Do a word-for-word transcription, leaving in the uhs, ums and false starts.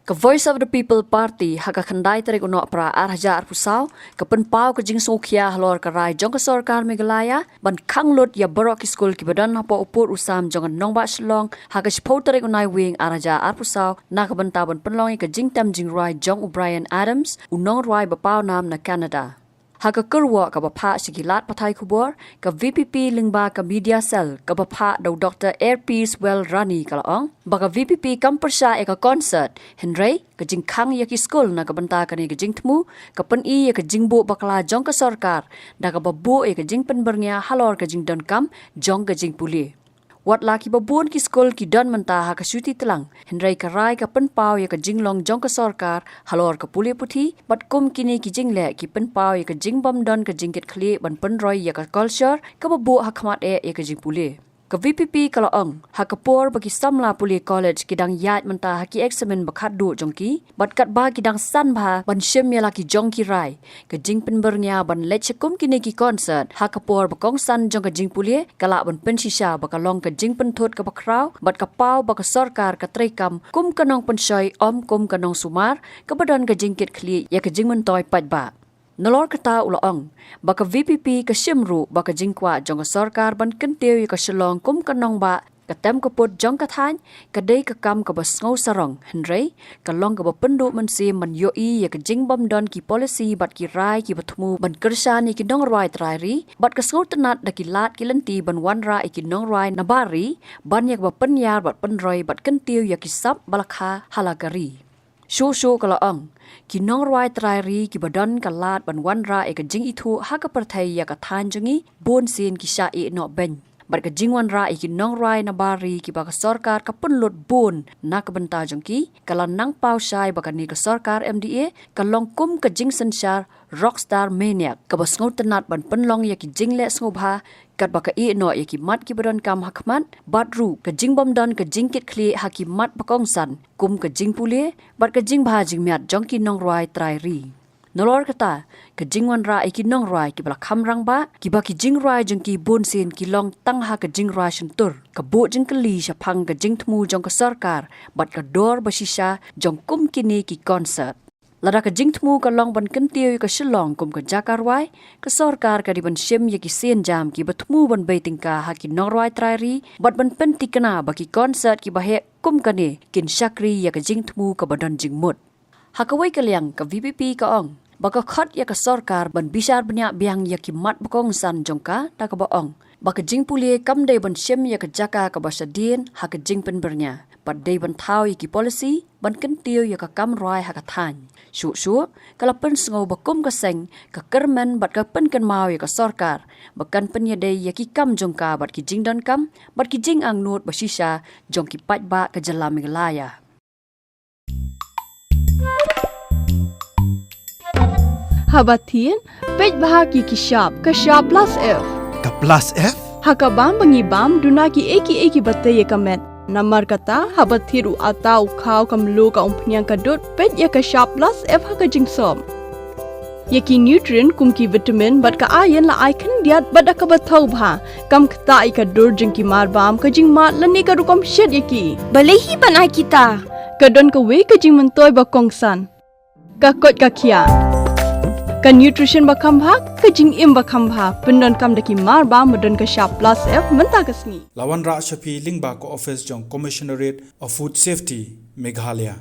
Ka Voice of the People Party ha ka khyndai tarik u Nohprah ar hajar arphew saw ka pynpaw ka jingsngewkhia halor ka rai jong ka sorkar Meghalaya ban khang lut ïa baroh ki skul kiba don hapoh u pud u sam jong ka nongbah Shillong ha ka shiphew tarik u Naiwieng ar hajar arphew saw na ka bynta ban pynlong ïa ka jingtem jingrwai jong u Bryan Adams, u nongrwai ba pawnam na Canada. Ha ka kyrwoh kaba phah sha ki lad pathai khubor, ka V P P lyngba ka Media Cell kaba phah da u Doctor Airpeace Welrani ka la ong ba ka V P P kam pyrshah ïa ka concert, hynrei ka jingkhang ïa ki skul na ka bynta kane ka jingthmu ka pyni ïa ka jingbuh bakla jong ka sorkar da kaba buh ïa ka jingpynbyrngia halor ka jingdonkam jong ka jingpule. Wat la kiba bun ki skul ki don mynta ha ka shuti tlang, hynrei ka rai ka pynpaw ïa ka jinglong jong ka sorkar halor ka pule puthi, bad kum kine ki jingleh ki pynpaw ïa ka jingbym don ka jingkitkhlieh ban pynroi ïa ka culture kaba buh ha khmat eh ïa ka jingpule. Ka V P P ka la ong, ha ka por ba ki samla pule college ki dang ïaid mynta ha ki eksamin ba khatduh jong ki, bad katba ki dang san bha ban shim ïa la ki jong ki rai, ka jingpynbyrngia ban leit sha kum kine ki concert ha ka por ba kongsan jong ka jingpule ka lah ban pynshisha ba ka long ka jingpynthut kaba khraw bad ka paw ba ka sorkar ka treikam kum ka nongpynshoi, ym kum ka nongsumar kaba don ka jingkitkhlieh ïa ka jingmyntoi paidbah. Nalor kata u la ong ba ka V P P ka shim ruh ba ka jingkwah jong ka sorkar ban kyntiew ïa ka Shillong kum ka nongbah ka tem ka pud jong ka thaiñ ka dei ka kam kaba sngewsarong, hynrei ka long kaba pynduh mynsiem ban ïohi ïa ka jingbym don ki policy bad ki rai kiba thmu ban kyrshan ïa ki nongrwai trai ri, bad ka sngewtynnad da ki lad ki lynti ban wanrah ïa ki nongrwai nabar ri ban ïa kaba pynïar bad pynroi bad kyntiew ïa ki sap ba la kha ha la ka ri. Shuh shuh ka la ong, ki nongrwai trai ri kiba don ka lad ban wanrah ïa ka jingithuh ha ka pyrthei ïa ka thaiñ jong ngi, bun sien ki shah ïeh noh beiñ. Bad ka jingwanrah ïa ki nongrwai nabar ri kiba ka sorkar ka pynlut bun na ka bynta jong ki, ka la nang paw shai ba kane ka sorkar M D A ka long kum ka jingsynshar rockstar maniac kaba sngewtynnad ban pynlong ïa ki jingleh sngewbha, katba ka ïeh noh ïa ki mat kiba donkam ha khmat, bad ruh ka jingbym don ka jingkitkhlieh ha ki mat ba kongsan kum ka jingpule bad ka jingbha jingmiat jong ki nongrwai trai ri. Nalor kata, ka jingwanrah ïa ki nongrwai kiba la kham rangbah, kiba ki jingrwai jong ki bun sien ki long tang ha ka jingrwai shyntur, ka buh jingkylli shaphang ka jingthmu jong ka sorkar bad ka dor ba shisha jong kum kine ki concert. Lada ka jingthmu ka long ban kyntiew ïa ka Shillong kum ka jaka rwai, ka sorkar ka dei ban shim ïa ki sienjam kiba thmu ban bei tyngka ha ki nongrwai trai ri bad ban pynthikna ba ki concert kiba heh kum kane kin shakri ïa ka jingthmu kaba don jingmut. Ha kawei ka liang, ka V P P ka ong ba ka khot ïa ka sorkar ban bishar bniah biang ïa ki mat ba kongsan jong ka, da kaba ong ba ka jingpule kam dei ban shim ïa ka jaka kaba shadien ha ka jingpynbyrngia, bad dei ban thaw ïa ki policy ban kyntiew ïa ka kam rwai ha ka thaiñ. Shuh shuh ka la pynsngew ba kum ka seng ka kyrmen bad ka pynkynmaw ïa ka sorkar ba kan pynïadei ïa ki kam jong ka bad ki jingdonkam bad ki jingangnud ba shisha jong ki paidbah ka jylla Meghalaya. Haba thied, peit bha ki ki shap, ka shap plus F. Ka plus F? Ha ka bam ba ngi bam, duna ki ei ki ei kiba tei ïa ka met. Namar kata, haba thied u atta, u khaw, ka mluh, ka umphniang, ka dud, peit ïa ka shap plus F ha ka jingsop. Ïa ki nutrient kum ki vitamin bad ka iron la ai khyndiat bad da kaba thaw bha. Kam ktah ïa ka dur jong ki mar bam, ka jingmad lane ka rukom shet ïa ki. Balei hi ban ai kita? Ka don kawei ka jingmyntoi ba kongsan. Ka koit ka khiah. Ka nutrition ba kham bha, ka jingim ba kham bha. Pyndonkam da ki mar bam ba don ka shap plus F mynta ka sngi. La wanrah sha phi lyngba ka office jong Commissionerate of Food Safety, Meghalaya.